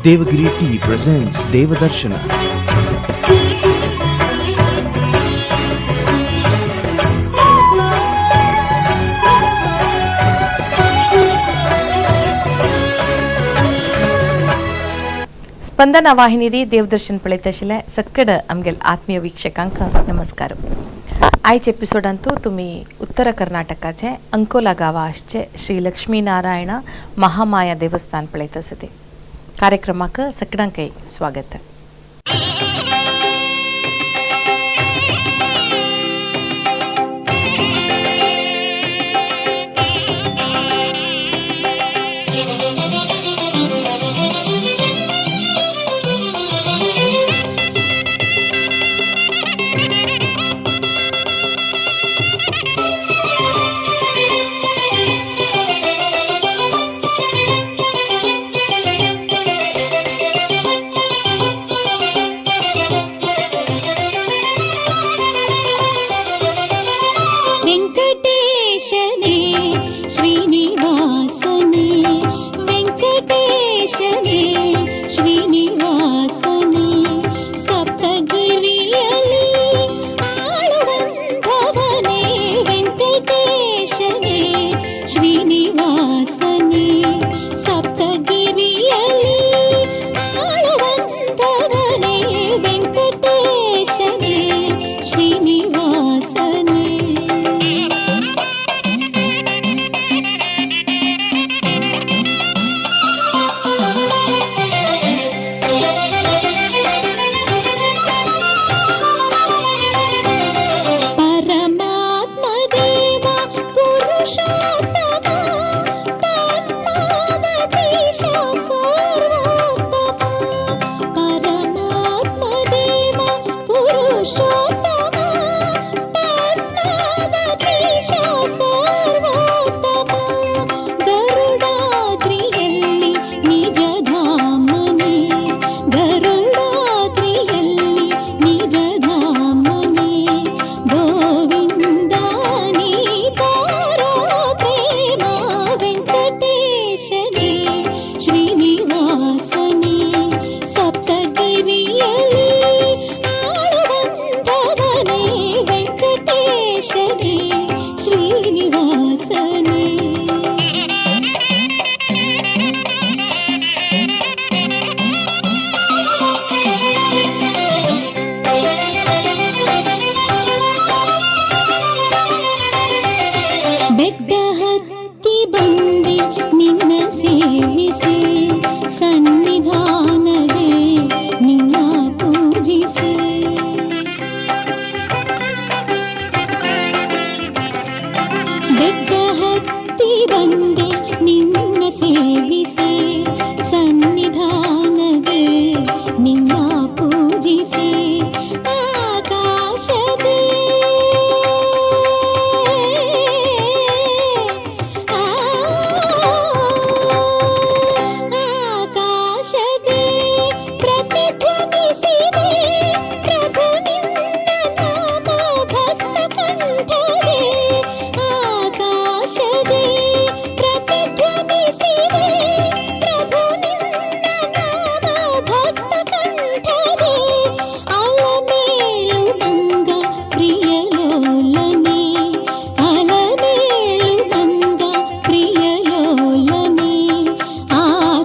Devagiri Tea presents Devadarshana. Spandana वाहिनी देवदर्शन पळयत आशिल्ले सक्कड आमगेल आत्मीय वीक्षकांक नमस्कार. आयच्या एपिसोडांतू तुमी उत्तर कर्नाटकाचे अंकोला गांवा आसचे श्री लक्ष्मीनारायण महामाया देवस्थान पळयत आसते. कार्यक्रमाक सगळ्यांकय स्वागत. ವೆಂಕಟೇಶನೇ ಶ್ರೀನಿವಾಸನೇ, ವೆಂಕಟೇಶನೇ ಶ್ರೀನಿವಾಸನೇ, ಸಪ್ತಗಿರಿಯಲ್ಲಿ ಆಳುವಂಥವನೇ, ವೆಂಕಟೇಶನೇ ಶ್ರೀನಿವಾಸನೇ, ಸಪ್ತಗಿರಿಯಲ್ಲಿ ಆಳುವಂಥವನೇ, ವೆಂಕಟೇಶನೇ ಶ್ರೀನಿವಾಸನೇ. ಪರಮಾತ್ಮ ದೇವ ಪುರುಷೋತ್ತಮ, ಪದ್ಮಾವತೀಶ ಸರ್ವೋತ್ತಮ. ಪರಮಾತ್ಮ ದೇವ ಪುರುಷೋತ್ತಮ, ಪದ್ಮಾವತೀಶ ಸರ್ವೋತ್ತಮ. ಗರುಡಾದ್ರಿಯಲ್ಲಿ ನಿಜಧಾಮನೆ, ಗರುಡಾದ್ರಿಯಲ್ಲಿ ನಿಜಧಾಮನೆ, ಗೋವಿಂದ ನೀ ತಾರೋ ಪ್ರೇಮ, ವೆಂಕಟೇಶನೇ ಶ್ರೀನಿವಾಸನೇ, ಸಪ್ತಗಿರಿಯಲ್ಲಿ ಆಳುವಂಥವನೇ, ವೆಂಕಟೇಶನೇ ಶ್ರೀನಿವಾಸನೇ. ಬೆಟ್ಟ ಹತ್ತಿ ಬಂದೆ ನಿನ್ನ ಸೇವಿಸಿ, ಸನ್ನಿಧಾನವೇ ನಿನ್ನ ಪೂಜಿಸಿ. ಬೆಟ್ಟ ಹತ್ತಿ ಬಂದೆ ನಿನ್ನ ಸೇವಿಸಿ, ಸನ್ನಿಧಾನವೇ ನಿನ್ನ ಪೂಜಿಸಿ. ಆಕಾಶದೇ ಆಕಾಶದೇ ಪ್ರತಿಧ್ವನಿಸಿದೆ ಪ್ರಭು ನಿನ್ನ ನಾಮ ಭಕ್ತ ಕಂಠದೆ. ಆಕಾಶದೇ ಪ್ರತಿಧ್ವನಿಸಿದೆ ಪ್ರಭು ನಿನ್ನ ನಾಮ ಭಕ್ತ ಕಂಠದೆ. ಅಲಮೇಲು ಮಂಗ ಪ್ರಿಯಲೋಲನೆ, ಅಲಮೇಲು ಮಂಗ ಪ್ರಿಯಲೋಲನೆ, ಆ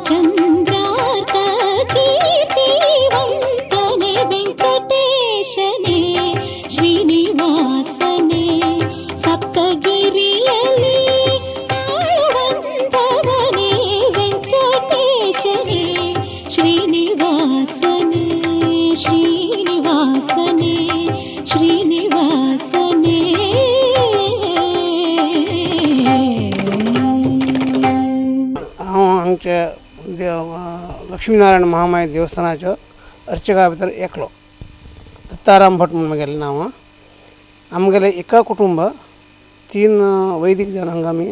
ಚಂದ್ರಾರ್ಕ ಕೀರ್ತಿವಂತನೆ, ವೆಂಕಟೇಶನೇ ಶ್ರೀನಿವಾಸನೇ, ಸಪ್ತಗಿರಿಯಲ್ಲಿ ಆಳುವಂಥವನೇ, ವೆಂಕಟೇಶನೇ ಶ್ರೀನಿವಾಸನೇ, ಶ್ರೀನಿವಾಸನೇ ಶ್ರೀನಿವಾಸನೇ. हांव हांगचे देव लक्ष्मीनारायण महामाय देवस्थानाचो अर्चका भितर एकलो दत्ताराम भट म्हूण म्हगेलें नांव. आमगेलें एका कुटुंब 3 वैदीक जावन हांगा आमी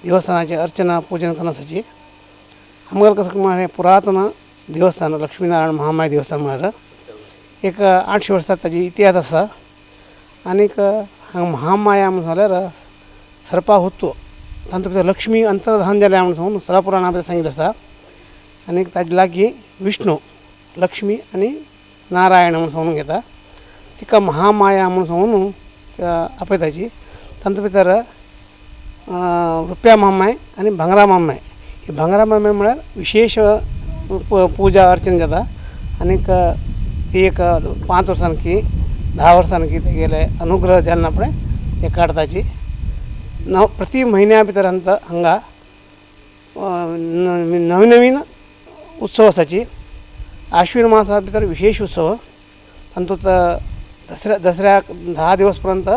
देवस्थानाचें अर्चना पुजन करनासाची. आमगेलें कसं म्हळ्यार हें पुरातन देवस्थान लक्ष्मीनारायण महामाय देवस्थान म्हळ्यार एक 800 वर्सां ताजी इतिहास आसा. आनीक हांगा महामाया म्हण जाल्यार सर्पा हुत्व तातूंत भितर लक्ष्मी अंतर्धान जाल्या म्हण सांगून स्थळ पुराणा भितर सांगिल्लें आसा. आनीक ताजे लागीं विष्णू लक्ष्मी आनी नारायण म्हूण सांगून घेता. तिका महामाया म्हूण सांगून आपयताची. तातूंत भितर रुप्या म्हामाय आनी भांगरा म्हामाय. ही भांगरा म्हामाय म्हळ्यार विशेश पुजा अर्चन जाता आनीक ती एक 5 वर्सां की 10 वर्सां की तेगेले अनुग्रह जाले ना पळय ते काडताची. प्रति म्हयन्या भितर हांगा नवीन नवीन उत्सव आसाची. आश्विन मासा भितर विशेष उत्सव तातूंत दसऱ्याक 10 दिवस पर्यंत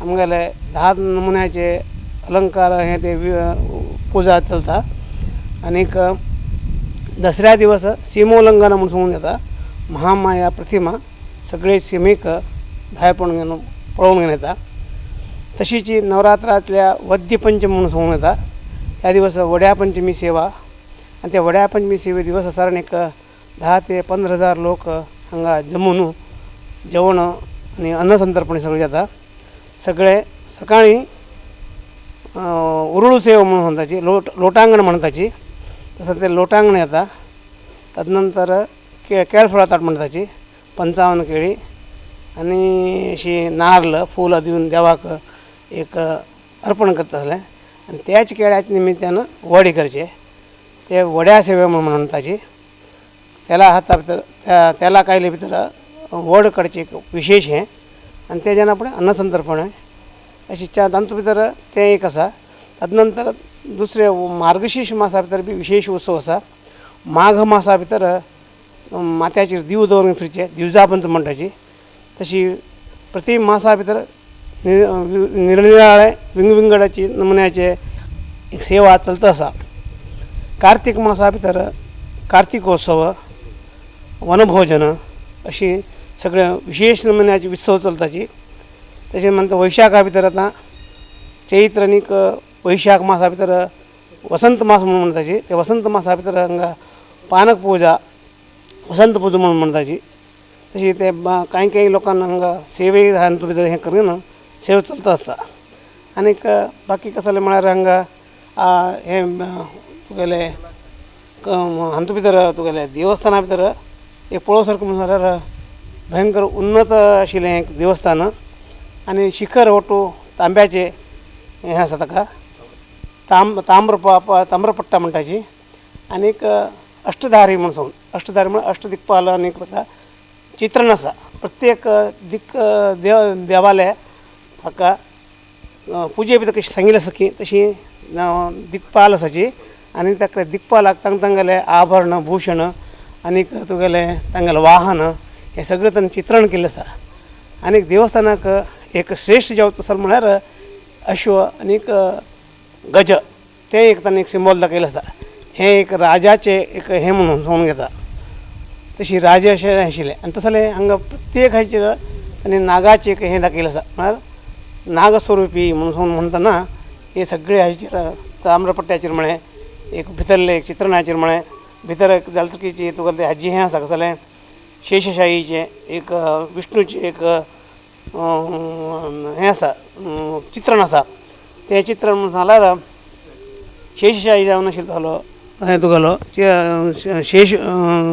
आमगेले 10 नमुन्याचे अलंकार हे ते पुजा चलता. आनीक दसऱ्या दिवस सीमोल्लंघन म्हूण सांगून जाता. महामाया प्रतिमा सगळे सिमेक भायर पळोवन पळोवन घेवन येता. तशीच नवरात्रांतल्या वद्य पंचमी म्हणून सांगून येता. त्या दिवस वड्या पंचमी सेवा आनी त्या वड्या पंचमी सेवे दिवस सादारण एक 10 ते 15 हजार लोक हांगा जमून जेवण आनी अन्नसंतर्पण सगळें जाता. सगळे सकाळीं उरुळू सेवा म्हणून म्हणटाची लोटांगण म्हणटाची तसं ते लोटांगण येता. तदनंतर केळफळां ताट म्हणटाची 55 केळी आनी अशी नार्ल फुलां दिवन देवाक एक अर्पण करता आसलें आनी त्याच केळ्याच्या निमित्यान वडी करचे ते वड्या सेवे म्हणून म्हणटाची. तेला हाता भितर तेला कायले भितर वड काडचें एक विशेश हें आनी तें जेन्ना पळय अन्नसंतर्पण अशी तातूंत भितर तें एक आसा. तदनंतर दुसरें मार्गशीर्ष मासा भितर बी विशेश उत्सव आसा. माघ मासा भितर माथ्याचेर दीव दवरून फिरचें दिवजापंत म्हणटाची. तशी प्रति मासा भितर निरनिराळे विंगविंगडाची नमुन्याचे एक सेवा चलता आसा. कार्तीक मासा भितर कार्तिकोत्सव वनभोजन अशी सगळे विशेष नमुन्याचे उत्सव चलताची. तशें म्हणटा वैशाखा भितर आतां चैत्र आनीक वैशाख मासा भितर वसंत मास म्हणून म्हणटाची. ते वसंत मासा भितर हांगा पानक पुजा वसंत पुजा म्हणून म्हणटाची. तशी ते कांय कांय लोकांना हांगा सेवे हातूंत भितर हें करून सेवा चलता आसता. आनीक बाकी कसलें म्हळ्यार हांगा हें तुगेलें हातूंत भितर तुगेलें देवस्थाना भितर एक पळोवं सारकें म्हणून जाल्यार भयंकर उन्नत आशिल्लें एक देवस्थान आनी शिखर ओटू तांब्याचें हें आसा ताका ताम्रपट्टा म्हणटाची. आनीक अष्टधारी म्हूण सांगून अष्टधारी म्हळ्यार अष्टदिक्पाल आनीक ताका चित्रण आसा. प्रत्येक दिक देवाले ताका पुजे भितर कशी सांगिल्लें आसा की तशी दिक्पाल आसाची आनी ताका दिक्पालाक तांगेलें आभरण भूषण आनीक तुगेलें तांगेलें वाहन हें सगळें तांणी चित्रण केल्लें आसा. आनीक देवस्थानाक एक श्रेश्ठ जेवत आसा म्हळ्यार अश्व आनीक गज तें एक तांणी एक सिंबॉल दाखयलें आसा. हें एक राजाचें एक हें म्हणून सांगून घेता. तशी राजे अशें आशिल्लें आनी तसलें हांगा प्रत्येक हाचेर आनी नागाचें एक हें दाखयलें आसा म्हळ्यार नागस्वरुपी म्हणून सांगून म्हणटना हे सगळे हाचेर ताम्रपट्ट्याचेर म्हळें एक भितरलें एक चित्रणाचेर म्हळें भितर एक जालें तुगेली तुका तें हाजी हें आसा कसलें शेषशाहीचें एक विष्णूचें एक हें आसा चित्रण आसा. तें चित्रण म्हणून सांगल्यार शेषशाही जावन आशिल्लो तसलो हें तुगेलो शेष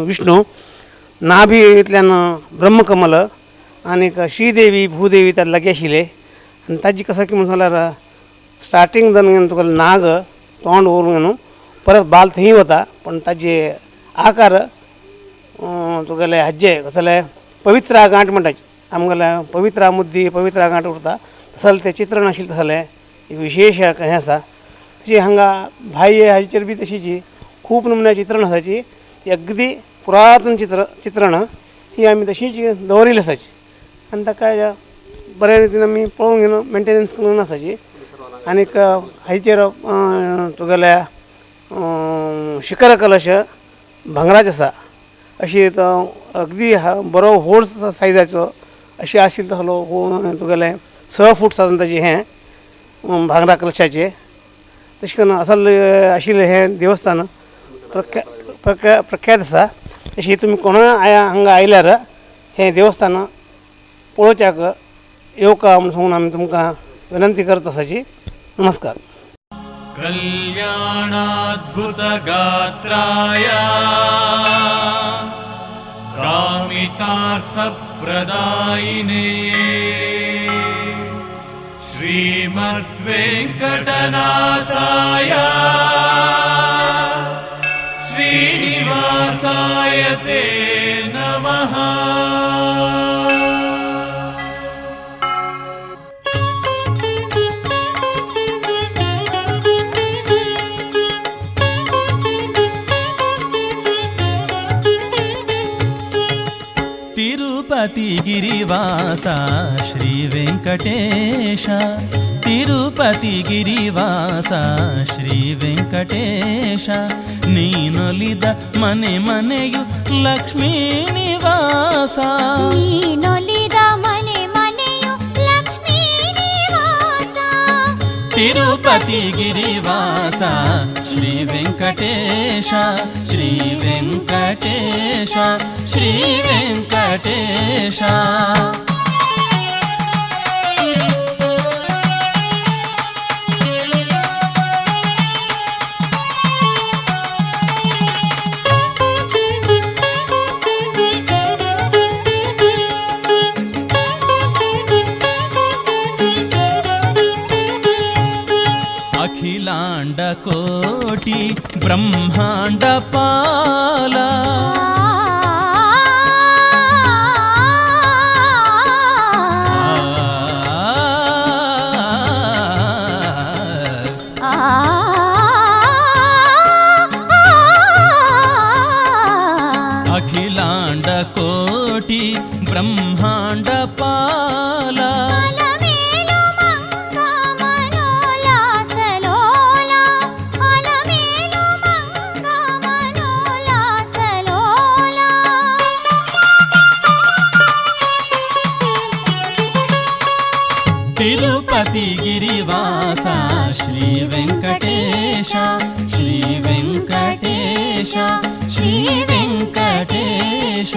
विष्णू नाभितल्यान ब्रह्मकमल आनीक श्रीदेवी भूदेवी ताजे लागीं आशिल्ले आनी ताजी कसो की म्हणून सांगल्यार स्टार्टींग जावन तुका नाग तोंड व्हरून न्हू परत बाल थंय वता पण ताजे आकार तुगेले हाजे कसले पवित्रा गांठ म्हणटाचे आमगेले पवित्रा मुद्दी पवित्रा गांठ उरता तसलें तें चित्रण आशिल्लें तसलें एक विशेश हें आसा. तशी हांगा बाह्य हाचेर बी तशीच खूब नमुन्या चित्रण आसाची ती अगदी पुरातन चित्रण ती आमी तशीच दवरिल्ली आसाची आनी ताका बऱ्या रितीन आमी पळोवन घेवन मेंटेनन्स करून आसाची. आनीक हाचेर तुगेल्या शिखर कलश भांगराचें आसा अशी तो अगदी बरो व्हड सायजाचो अशें आशिल्लो तसलो तुगेलें 6 फूट सादारण ताजें हें भांगरा कलशाचें. तशें करून असल आशिल्लें हें देवस्थान प्रख्यात आसा. तशी तुमी कोणा हांगा आयल्यार हें देवस्थान पळोवच्याक येवका म्हूण सांगून आमी तुमकां विनंती करत आसाची. नमस्कार. कल्याणाद्भुतगात्राय। वाञ्छितार्थप्रदायिने श्रीमद्वेङ्कटनाथाय श्रीनिवासाय ते नमः। ತಿರುಪತಿ ಗಿರಿವಾಸ ಶ್ರೀ ವೆಂಕಟೇಶ, ತಿರುಪತಿ ಗಿರಿವಾಸ ಶ್ರೀ ವೆಂಕಟೇಶ, ನೀನೊಲಿದ ಮನೆ ಮನೆಯು ಲಕ್ಷ್ಮೀ ನಿವಾಸ, ನೀನೊಲಿದ ಮನೆ ಮನೆಯು ಲಕ್ಷ್ಮೀ ನಿವಾಸ. ತಿರುಪತಿ ಗಿರಿವಾಸ ಶ್ರೀ ವೆಂಕಟೇಶ, ಶ್ರೀ ವೆಂಕಟೇಶ, ಶ್ರೀ ವೆಂಕಟೇಶ. ಅಖಿಲಾಂಡ ಕೋಟಿ ಬ್ರಹ್ಮಾಂಡ ಪಾಲ, ಅಖಿಲಾಂಡ ಕೋಟಿ ಬ್ರಹ್ಮಾಂಡ ಪಾಲ, ತಿರುಪತಿ ಗಿರಿವಾಸ ಶ್ರೀ ವೆಂಕಟೇಶ, ಶ್ರೀ ವೆಂಕಟೇಶ, ಶ್ರೀ ವೆಂಕಟೇಶ.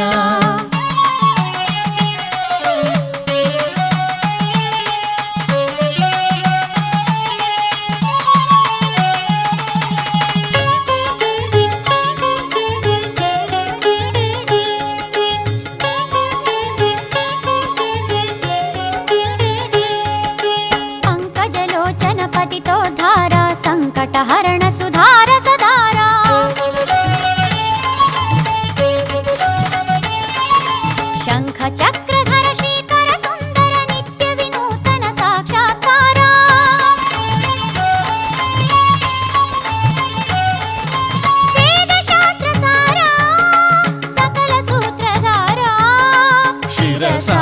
ಸಂಕಟಹರಣ ಸುಧಾರ ಸದಾರ, ಶಂಖ ಚಕ್ರಧರ ಶ್ರೀಕರ ಸುಂದರ ನಿತ್ಯ ವಿನೂತನ ಸಾಕ್ಷಾತ್ಕಾರ, ವೇದಶಾಸ್ತ್ರ ಸಾರ ಸಕಲ ಸೂತ್ರಧಾರ, ಶಿರಸಾ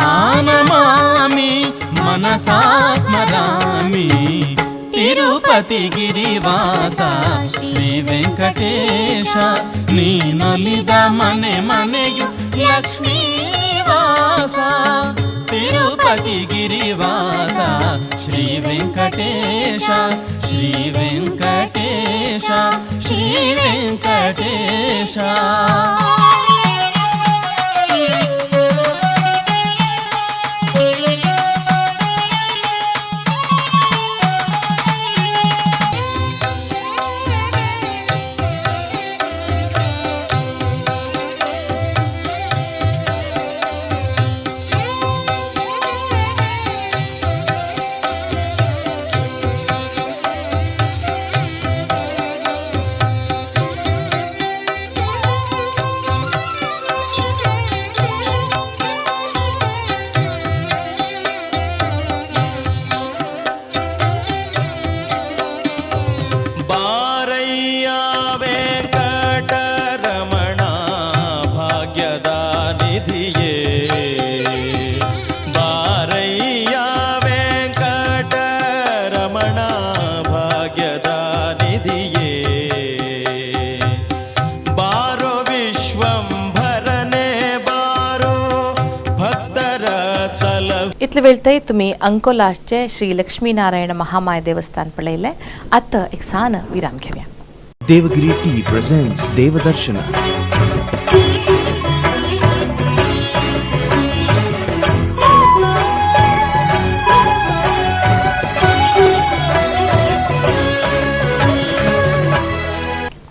ನಮಾಮಿ ಮನಸಾ ಸ್ಮರಾಮಿ ತಿರುಪತಿ ಗಿರಿವಾಸ ಶ್ರೀ ವೆಂಕಟೇಶ, ನೀನೊಲಿದ ಮನೆ ಮನೆಯು ಲಕ್ಷ್ಮೀ ನಿವಾಸ, ತಿರುಪತಿ ಗಿರಿವಾಸ ಶ್ರೀ ವೆಂಕಟೇಶ, ಶ್ರೀ ವೆಂಕಟೇಶ, ಶ್ರೀ ವೆಂಕಟೇಶ. इतले वेळ थंय तुमी अंकोलाचे श्री लक्ष्मीनारायण महामाय देवस्थान पळयलें. आतां एक सान विराम घेवया. Devagiri tea presents Devadarshana.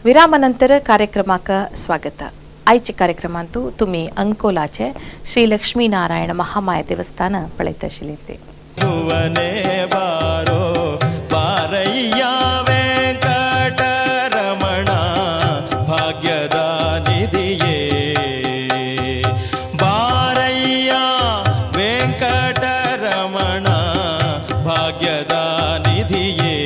ವಿರಾಮ ನಂತರ ಕಾರ್ಯಕ್ರಮಕ್ಕೆ ಸ್ವಾಗತ. आयच्या कार्यक्रमांतू तुमी अंकोलाचे श्री लक्ष्मीनारायण महामाया देवस्थान पळयत आशिल्ले ते. बारो बारय्या वेंकटरमण भाग्यदा निधिये, बारय्या वेंकटरमण भाग्यदा निधिये.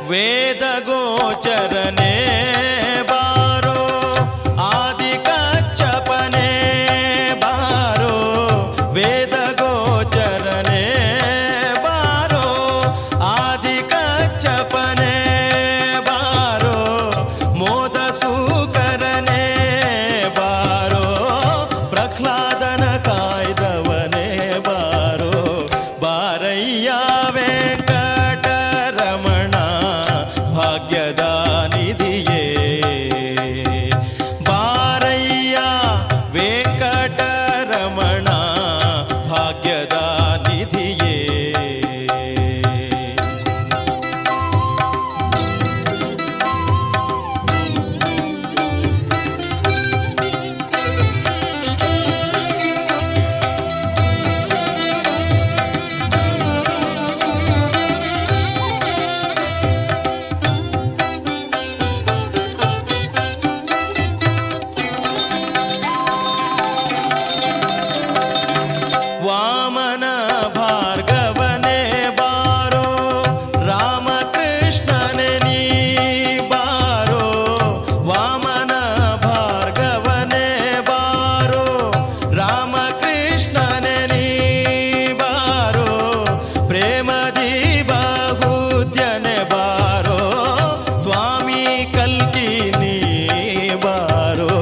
वेद गोचरने बारो आदि कच्छपने बारो, वेद गोचरने बारो आदि कच्छपने बारो, मोद सुकरने बारो प्रह्लादन कायदवने बारो, बारय्या वेंकटरमण भाग्यदा निधिये, बारय्या वेंकटरमण भाग्यदा निधिये. वामन भार्गवने बारो रामकृष्णने नी बारो, वामन भार्गवने बारो रामकृष्णने नी बारो, प्रेमदी बाहुद्यने बारो स्वामी कल्की नी बारो,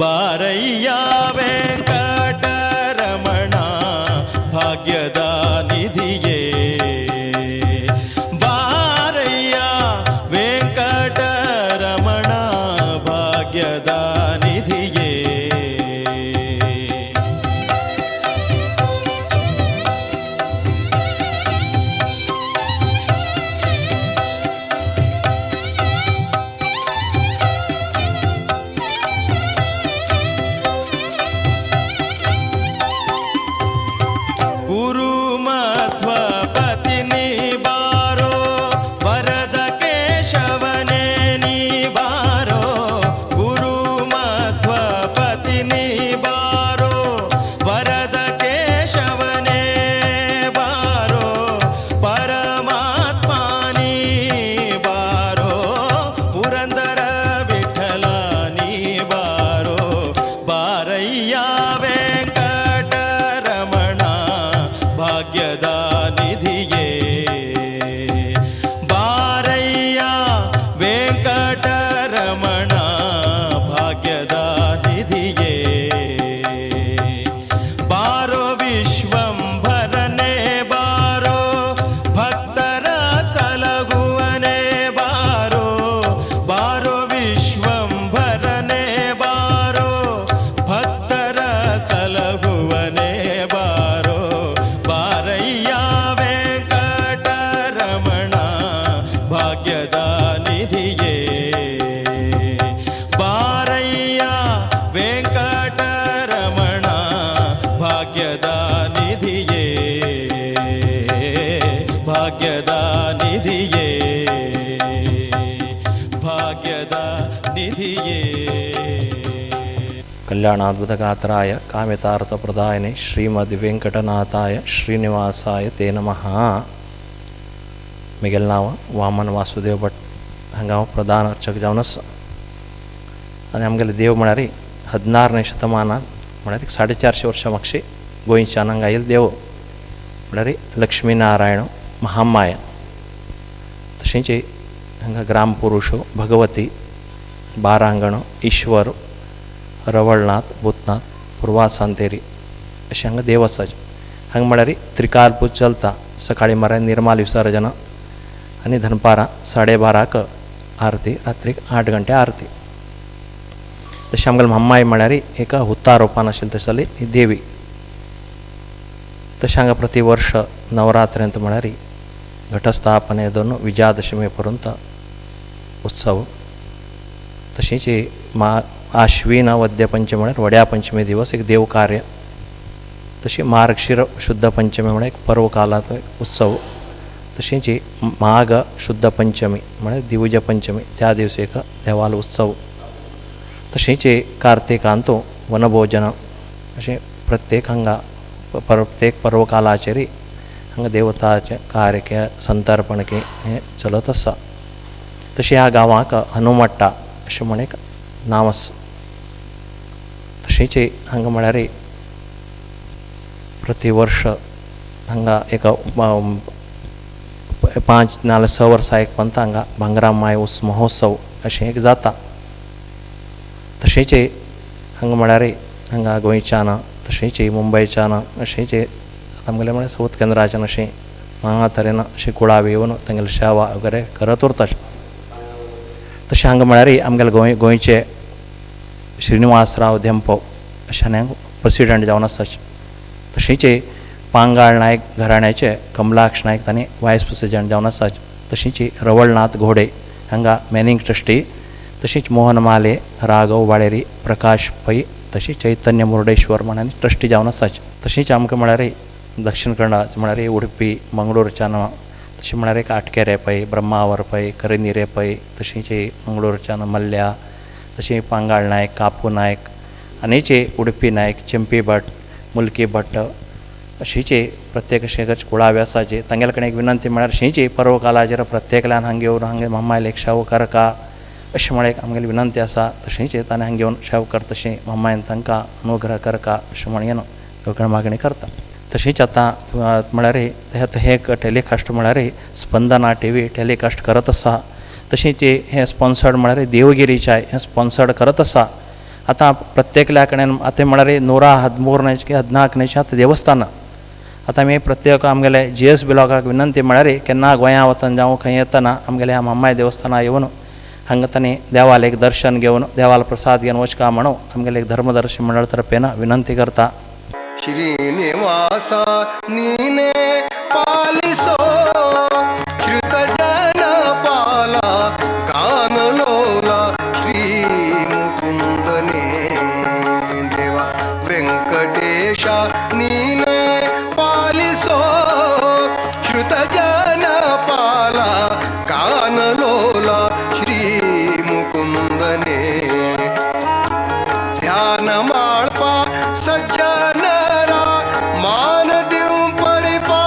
बारय्या वेंकटरमण भाग्यदा निधिये, बारय्या वेंकटरमण भाग्यदा निधिये. गुरु मध्वपति बारो वरद केशवने बारो, गुरु मध्वपति बारो वरद केशवने बारो, परमात्मानी बारो पुरंदर विठ्ठलानी बारो, बारय्या वेंकटरमण भाग्यदा निधिये, बारय्या वेंकटरमण भाग्यदा निधिये. बारो विश्वंभरने बारो भक्तर सलगुवने बारो, बारो विश्वंभरने बारो भक्तर सलगुवने बारो, बारय्या वेंकटरमण भाग्यदा निधिये, बारय्या वेंकटरमण भाग्यदा निधिये, भाग्यदा निधिये, भाग्यदा निधिये. ಕಲ್ಯಾಣಾದ್ಭುತಗಾತ್ರಾಯ ಕಾಮಿತಾರ್ಥಪ್ರದಾಯನೆ ಶ್ರೀಮದ್ ವೆಂಕಟನಾಥಾಯ ಶ್ರೀನಿವಾಸಾಯ ತೇ ನಮಃ. ಮಿಗೆಲ್ नांव वामन वासुदेव भट हांगा हांव प्रधान अर्चक जावन आसा. आनी आमगेले देव म्हळ्यार 16ನೇ शतमानांत म्हळ्यार 450 वर्सां मागशी गोंयच्यान हांगा आयिल्लो देव म्हळ्यार लक्ष्मीनारायण महामाया. तशेंच हांगा ग्रामपुरुष भगवती बारांगण ईश्वर रवळनाथ भूतनाथ पुर्वासांतेरी अशें हांगा देव आसा. हांगा म्हळ्यार त्रिकाल पूज चलता. सकाळी म्हळ्यार निर्माल विसर्जन आनी दनपारां 12:30 आरती, रात्रीक 8 गंटे आरती. तशें आमगेले म्हामाय म्हळ्यार एका हुत्ता रोपान आशिल्ली तसली ही देवी. तशें हांगा प्रति वर्ष नवरात्रेंत म्हळ्यार घटस्थापने दोन विजयादशमी पर्यंत उत्सव. तशीच मा आश्विन वद्य पंचमी म्हळ्यार वड्या पंचमी दिवस एक देवकार्य. तशी मार्गशीर शुद्ध पंचमी म्हळ्यार एक पर्वकालांत उत्सव. तशीच माघ शुद्ध पंचमी म्हळ्यार दिवज पंचमी त्या दिवस एक देवाल उत्सव. तशीच कार्तिकांत वनभोजन अशें प्रत्येक हांगा प्रत्येक पर्वकालाचेर हांगा देवताचें कार्य संतर्पण हें चलत आसा. तशें ह्या गांवाक हनुमट्टा अशें म्हण एक नांव आसा. तशेंच हांगा म्हळ्यार प्रति वर्ष हांगा एक 5 नाल्यार 6 वर्सां एक पंत हांगा भांगरा माय महोत्सव अशें एक जाता. तशेंच हांगा म्हळ्यार हांगा गोंयच्यान तशेंच मुंबयच्यान अशेंच आमगेलें म्हळ्यार सावथ केंद्राच्यान अशें हांगा तरेन अशें कुळावी येवन तांगेले सेवा वगैरे करत उरता. तशें हांगा म्हळ्यार आमगेले गोंयचे श्रीनिवासराव धेंपो अशें प्रेसिडंट जावन आसा. तशेंच पांगाळ नायक घराण्याचे कमलाक्ष नायक तांणी वायस प्रेसिडंट जावन आसा. तशेंच रवळनाथ घोडे हांगा मॅनिंग ट्रस्टी. तशीच मोहन माले, राघव वाळेरी, प्रकाश पै, तशीच चैतन्य मुर्डेश्वर म्हणून ट्रस्टी जावन आसा. तशीच आमकां म्हळ्यार दक्षिण कन्नडा म्हळ्यार उडपी मंगळूरच्यान तशें म्हळ्यार एक आटकेरे पै, ब्रह्मावर पै, करिनिरे पै, तशीच मंगळूरच्यान मल्ल्या, तशें पांगाळ नायक, कापू नायक आनीचे उडपी नायक, चंपी भट, मुलकी भट्ट अशीचे प्रत्येक अशें कुळावे आसाचे. तांगेले कडेन एक विनंती म्हळ्यार अशीच पर्वकालाचेर प्रत्येकल्यान हांगा येवन हांगा म्हामायले एक शेव करका अशें म्हळ्यार एक आमगेली विनंती आसा. तशेंच ताणें हांगा येवन शेव कर तशें म्हामायन तांकां अनुग्रह करका अशें म्हण येवन मागणी करता. तशीच आतां म्हळ्यार हे टेलिकास्ट म्हळ्यार स्पंदना टीव्ही टेलिकास्ट करत आसा. तशीच हें स्पॉन्सर्ड म्हळ्यार देवगिरी चाय हें स्पॉन्सर्ड करत आसा. आतां प्रत्येकल्या कडेन आतां म्हळ्यार 113 14 आतां देवस्थान. आतां आमी प्रत्येक आमगेले जीएस ब्लॉकाक विनंती म्हळ्यार केन्ना गोंया वतना जावं खंय येतना आमगेले ह्या म्हामाय देवस्थाना येवन हांगा तांणी देवाले एक दर्शन घेवन देवाल प्रसाद घेवन वचका म्हणून आमगेले एक धर्मदर्शन मंडळ तर्फेन विनंती करता. श्रीनिवासा नीने पालिसो श्रुतजन पाला कानलोला श्री मुकुंदने देवा वेंकटेशा नीने पालिसो श्रुतजन पाला कानलोला श्री मुकुंदने ध्यान माळपा सज्जनरा मान दिव परिपालका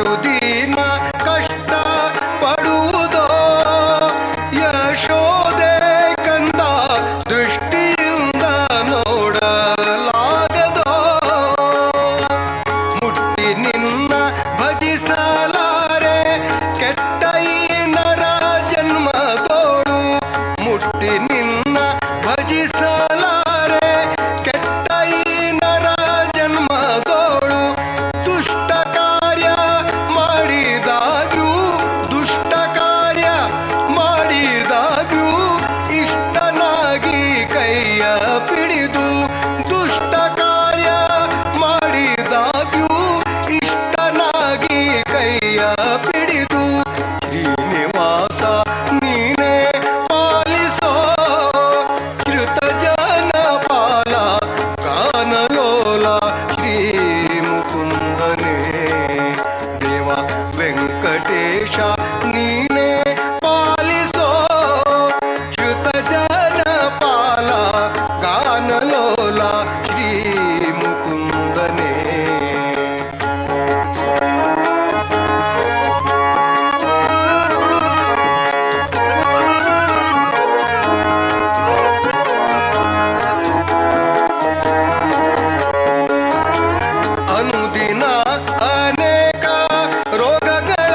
ಎಷ್ಟು ದಿನ ಕಷ್ಟ ಪಡುವುದೋ ಯಶೋದೆ ಕಂದ ದೃಷ್ಟಿಯಿಂದ ನೋಡಲಾಗದೋ ಮುಟ್ಟಿ ನಿನ್ನ ಭಜಿಸಲಾರೆ ಕೆಟ್ಟ ಈ ನರ ಜನ್ಮದೋಳು ಮುಟ್ಟಿ ನಿನ್ನ ಭಜಿಸಲಾರೆ ಕೆಟ್ಟ ಈ ನರ ಜನ್ಮದೋಳು ದುಷ್ಟ ಕಾರ್ಯ ಮಾಡಿದಾಗ್ಯೂ ದುಷ್ಟ ಕಾರ್ಯ ಮಾಡಿದಾಗ್ಯೂ ಇಷ್ಟನಾಗಿ ಕೈಯ ಪಿಡಿದು ದುಷ್ಟ ಕಾರ್ಯ ಮಾಡಿದಾಗ್ಯೂ ಇಷ್ಟನಾಗಿ ಕೈಯ ಪಿಡಿದು ಶ್ರೀನಿವಾಸ ನೀನೇ ಪಾಲಿಸೋ ಶ್ರುತ ಜನಪಾಲ ಕಾನಲೋಲ ಶ್ರೀ ಮುಕುಂದನೇ ದೇವ ವೆಂಕಟೇಶ ನೀನೇ ಪಾಲಿಸೋ ಶ್ರುತ ಜನಪಾಲ ಗಾನಲೋಲ ಶ್ರೀ ಮುಕುಂದನೇ. ಅನುದಿನ ಅನೇಕ ರೋಗಗಳ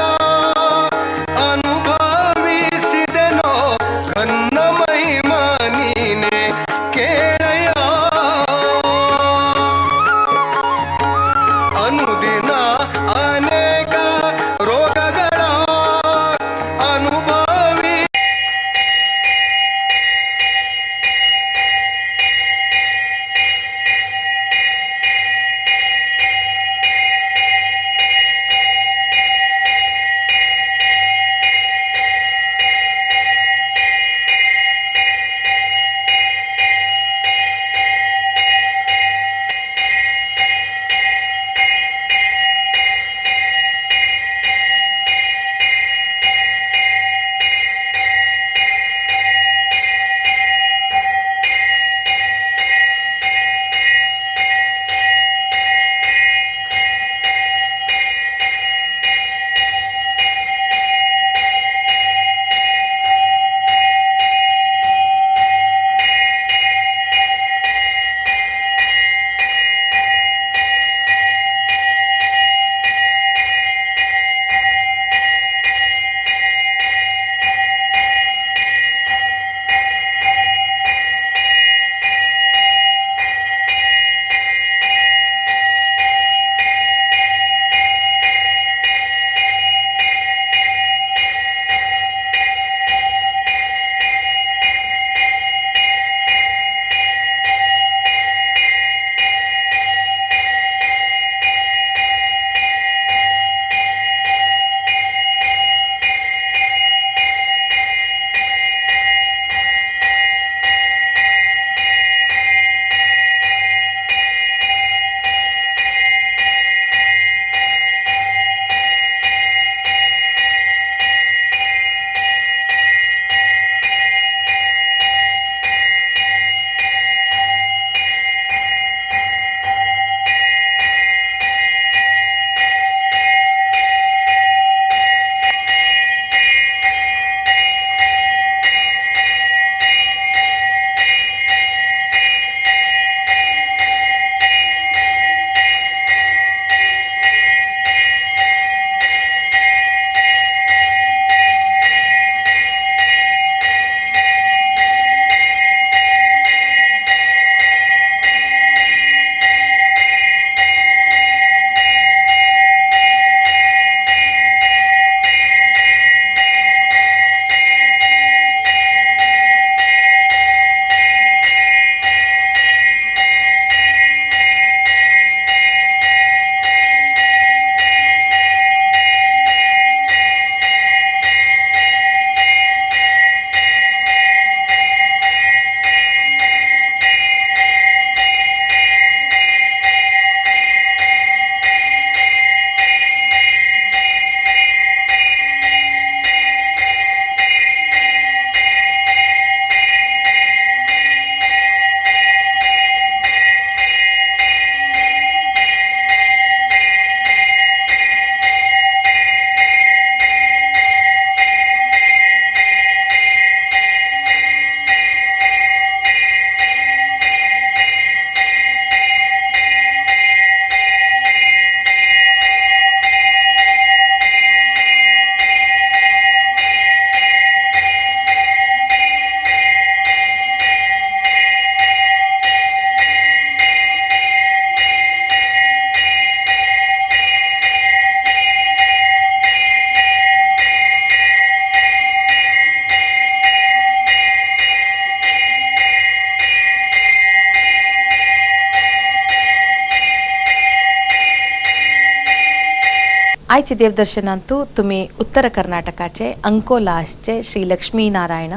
आयचे देवदर्शनांतू तुमी उत्तर कर्नाटकाचे अंकोला आसचे श्री लक्ष्मी नारायण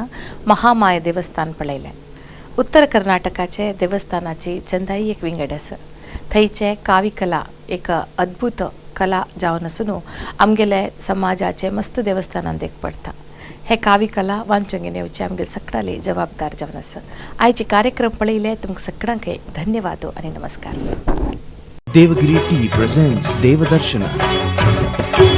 महामाय देवस्थान पळयलें. उत्तर कर्नाटकाचे देवस्थानाची चंदाई एक विंगड आसा. थंयचे काविकला एक अद्भुत कला जावन आसून आमगेले समाजाचे मस्त देवस्थानान देख पडटा. हे काविकला वांचूंक येवचे आमगेले सगळ्यांली जबाबदार जावन आसा. आयचे कार्यक्रम पळयले तुमकां सगळ्यांक धन्यवाद आनी नमस्कार. Devagiri Tea presents Devadarshana.